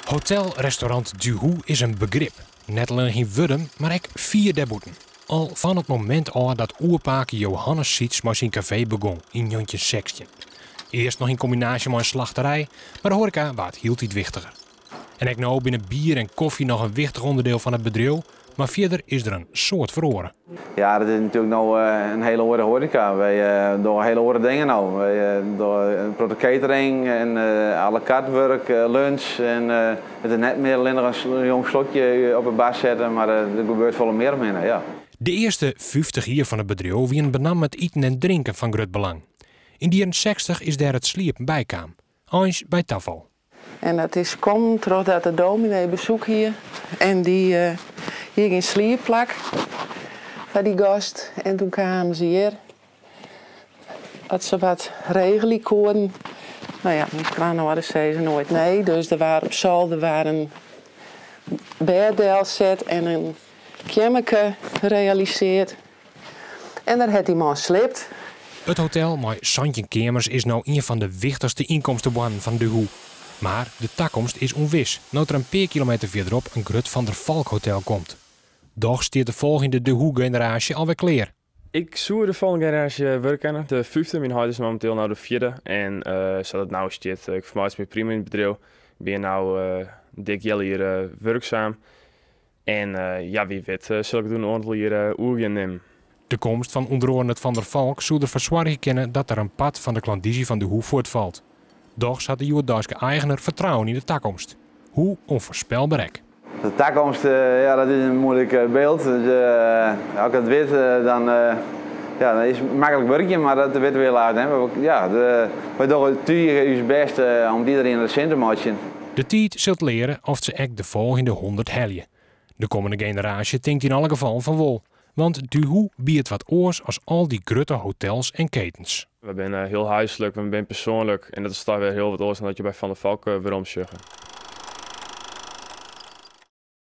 Hotel-restaurant Du Houx is in begrip. Net allinnich yn Wurdum, mar ek fier dêrbûten. Al fan it momint ôf dat oerpake Johannes Siets mei syn kafee begûn yn 1916. Earst noch yn kombinaasje mei in slachterij, mar de hoareka waard hieltyd wichtiger. En ek no binne bier en kofje noch in wichtich ûnderdiel fan it bedriuw, mar fierder is der in soad feroare. Ja, dat is natuerlik no in hiele oare hoareka. Wy dogge hiele oare dingen no. Wy dogge in protte catering en à la carte wurk, lunch. En it is net mear allinnich in jong slokje op 'e bar sette, mar der gebeurt folle mear omhinne, ja. De earste 50 jier fan it bedriuw wienen benammen it iten en drinken fan grut belang. Yn de jierren 60 is dêr it sliepen by kaam. Eins by tafal. En dat is kommen trochdat de dominee besoek hie en dy hie gjin sliepplak foar dy gast. En toen kamen se hjir, as se wat regelje koenen. No ja, myn skoanâlders sizze noait nee, dus der waard op solder waard in bêd delset en in keammerke realisearre. En dêr hat dy man sliept. It hotel mei 17 keamers is no ien fan de wichtichste ynkomsteboarnen fan Du Houx. Mar de takomst is ûnwis, no't der in pear kilometer fierderop in grut Van der Valk hotel komt. Dochs stiet de folgjende Du Houx-generaasje alwer klear. Ik soe de folgjende generaasje wurde kinne, de fyfde. Myn heit is mominteel no de fjirde. En sa't it no stiet, ik fermeitsje my prima yn it bedriuw. Ik bin no dik healjier wurksaam. En ja, wa wit sil ik it oer in oantal jier oer gean nimmen. De komst fan ûnder oaren it Van der Valk soe derfoar soargje kinne dat der in part fan de klandyzje fan Du Houx fuortfalt. Dochs hat de hjoeddeiske eigener fertrouwen yn de takomst. Hoe ûnfoarspelber ek. De takomst, ja, dat is in muoilik byld. Dus, as ik it wit, dan, ja, dan is it maklik wurkjen, mar dat witte we helaas net. Ja, wy dogge tige ús bêst om iderien it sin te meitsjen. De tiid sil leare oft se ek de folgjende 100 helje. De kommende generaasje tinkt yn alle gefallen fan wol. Want Du Houx biedt wat oars as al dy grutte hotels en ketens. We binne hiel húslik, we binne persoanlik en dat is dochs wer hiel wat oars dan dat je by Van der Valk weromsjogge.